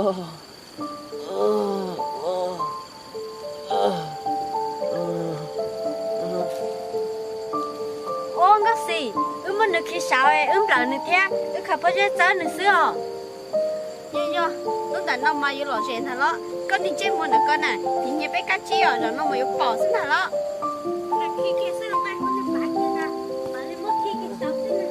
Ua Nkauj Xis, wb muab nws khi saud, wb nplawm nws thiab wb khaws pob zeb txawb nws xwb os. Yog yog, lub ntawm no mas yuav lom zem ntag los, koj niag ntsej muag ntawm ko na, tiv nyiag peb kab tsib os, zaum no mas yuav pom xwb ntag los. Khi kiag xwb los mas, muab nws pav kiag na, mam li muab khi kiag saud xwb na.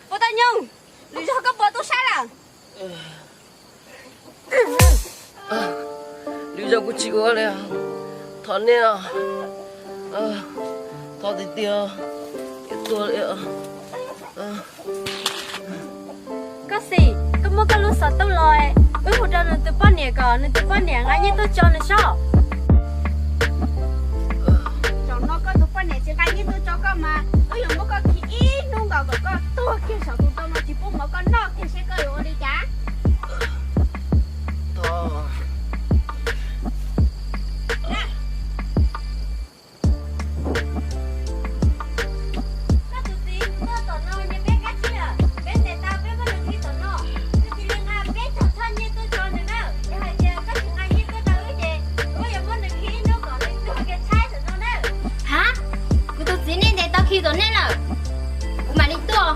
Puas tau nyoog, lwm zaug koj puas tu sab lawm? Lwm zaug kuv tsis ua li, thov nej, thov tiag tiag, tuag li. Nkauj Xis, koj muab koj lub xov tooj los, wb hu rau nws tus poj niam kom nws tus poj niam nqa nyiaj tuaj tso nws sob. Zaum no koj tus poj niam tsis nqa nyiaj tuaj tso koj mas wb yuav muab koj khi ib hnub nkaus kom koj tuag kiag saum tus ntoo no tsis pub mov koj noj kiag seb koj yuav ua li cas. Koj tus txiv tuaj tom no nyiag peb kab tsib lawm, peb ntes tau peb muab nws khi tom no, nws cia li nqa peb txog txhoj nyiaj tuaj tso nws na. Yog hais tias koj tsis nqa nyiaj tuaj rau wb ces wb yuav muab nws khi ib hnub kom nws tuag kiag tshaib tom no na. Ha, kuv tus txiv nej ntes tau khi tom nej lawm, kuv mam li tuaj.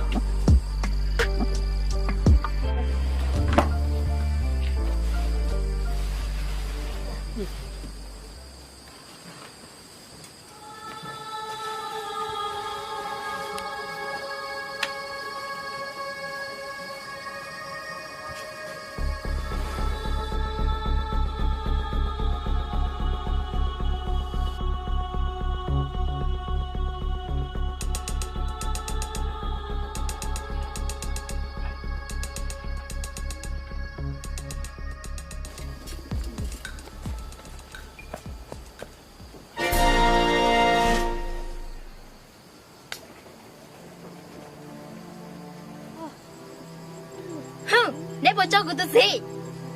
Neb puas tso kuv tus txiv?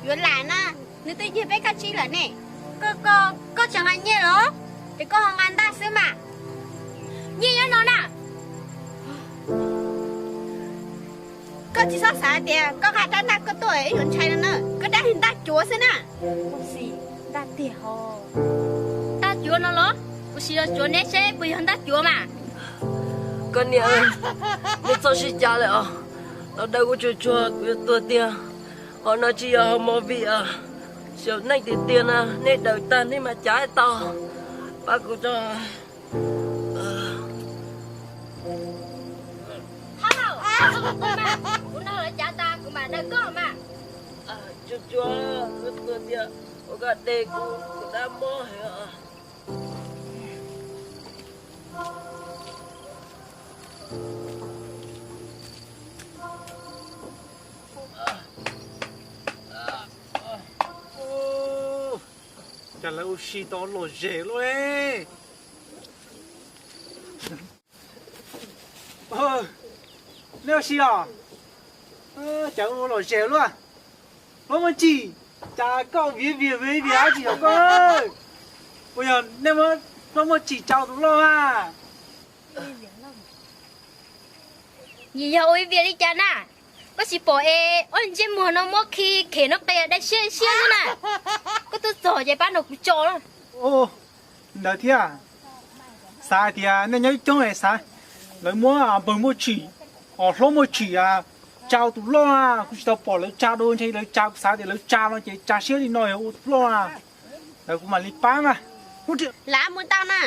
Yuav lam na, nws twb nyiag peb kab tsib lawm ne. Koj, koj tsis nqa nyiaj los? Ces koj ho nqa ntaj xwb mas. Nyiaj nyob no na. Koj tsis txhob xav tias koj nqa rab ntaj koj tuaj wb yuav ntshai no na, koj rab ntaj cuav xwb na. Ntaj tiag ho. Ntaj cuav no los? Kuv sim los cuav neb seb puas yog ntaj cuav mas. Koj niam, neb txhob sib cav lawm os. Los daws kuv tsuag tsuag kuv yuav tuag tiag. Qhov no tsis yog hauv movie, xyaum neej tiag tiag na, nej daws tag nej mam cav tau. Pab kuv tso. Kuv nrog lawv cav tas kuv mam daws koj mas. Tsuag tsuag, kuv tuag tiag, ua koj de kuv, kuv dab mob heev. Cas lawv ua si tau lom zem luaj. Nej ua si os? Cas ua lom zem luaj. Hlob Muaj Tsim, cas koj viav vias viav vias dab tsi yog koj? Puas yog nej muab hlob Muaj Tsim tsa tus loj a? Yog ua ib vias li cas na? Koj tsis pom es ob ntsej muag no muab khi khem no qia dai siab siab xwb na. Koj twb txog ces pab nrog kuv tso na. Ntawd thiab, xav hais tias nej nyob ib coob es xav lawv muab npawg Muaj Tsim, hlob Muaj Tsim tsa tus loj na, kuv tsis tau pom lawv tsa dua, ntshe lawv tsa, kuv xav tias lawv tsa no ces tsa siab li no yog ua tus loj na. Lawv kuv mam li pab mas. Lav mus tau na,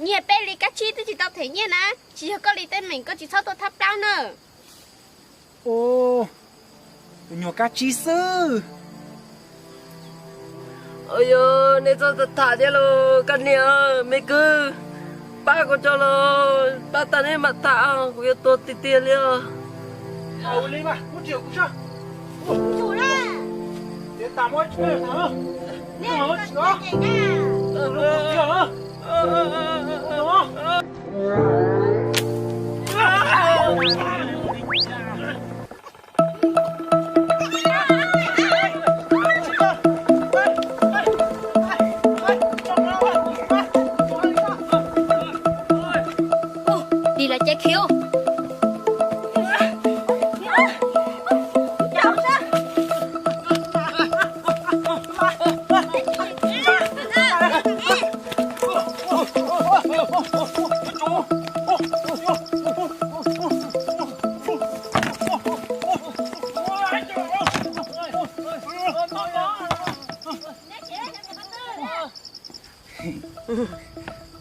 nyiag peb li kab tsib twb tsis tau them nyiaj na, tsis yog koj li teeb meem koj tsis txhob tuaj thab plaub na. Tus nyuag kab tsib xwb. Yog nej txhob tham thiab los koj niam, me kwv, pab kuv tso los, pab tag neb mam tham, kuv yuav tuag tiag tiag li os. Dim lawv cev khiv.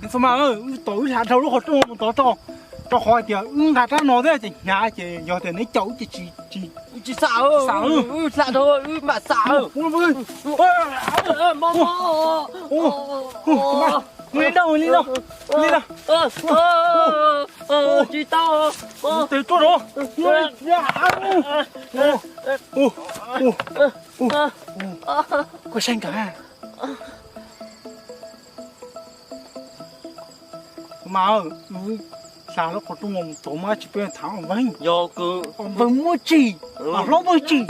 Neb txhob mas, wb tos wb hla dhau lub qhov rooj mus tod tso, rau qhov hais tias wb nqa rab no thiab ces hnyav ces yog tias neb caum wb ces tsis, tsis, tsis xam, wb hla dhau wb mam xam. Li no, li no, li no. Tsis tau. Tes tuaj no. Koj saib nkaus. Mas, hla lub qhov rooj mus tod mas tsis peb tham npawg. Yog npawg muaj tsis, hlob muaj tsis.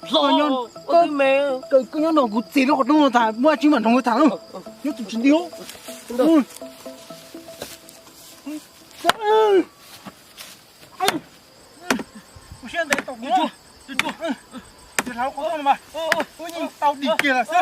Koj nyob no kuv txiv lub qhov rooj no tas muaj tsis mam nrog tham. Nyob tus tsis nti. Kuv siab ntev tau kuv, hla lub qhov rooj no mas wb yeej tau dim kiag lawm xwb.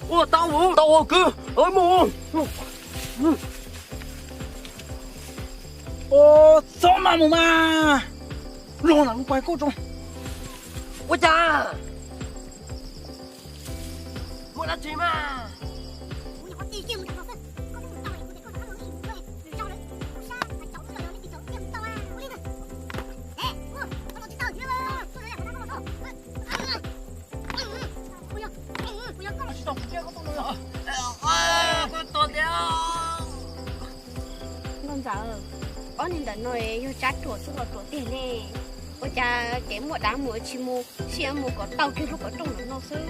Ua tau, tau kwv, mus. Txhob mas mus mas, los na lub pais koj tso. Ua cas? Muaj dab tsi mas? Nkauj Ntxawm, ob neeg ntawm no yog tsab ruam xwb los ruam tiag ne. Ua cas kev muaj dav mus tsis mus, sib mus kom tau kiag lub qhov rooj ntawm no xwb.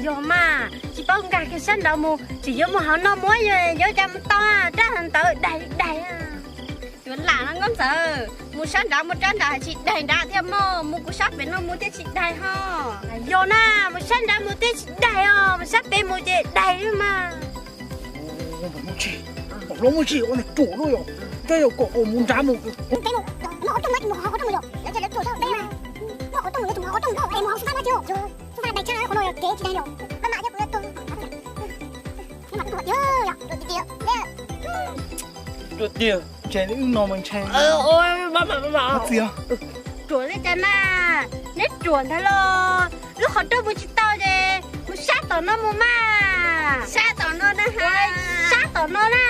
Yog mas, tsis paub nkag kiag sab nraud mus, tseem yuav mus hauv no muab, yuav cas mus tau, rab ntawd daig daig. Yuav lam no Nkauj Ntxawm, mus sab nraud mus rab nraud tsis daig nrad thiab mog, mus kuv sab pem no mus thiaj tsis daig ho. Yog na, mus sab nraud mus thiaj tsis daig os, mus sab pem mus ces daig mas. Hlob muaj tsis, ua niag ruam luaj yom, koj yuav kom mus nrad mus. Ruam tiag, ntshe wb no mas ntshe. Txiv, ruam li cas na, neb ruam ntag los, lub qhov rooj mus tsis tau ces mus sab tom no mus mas. Sab tom no na, sab tom no na.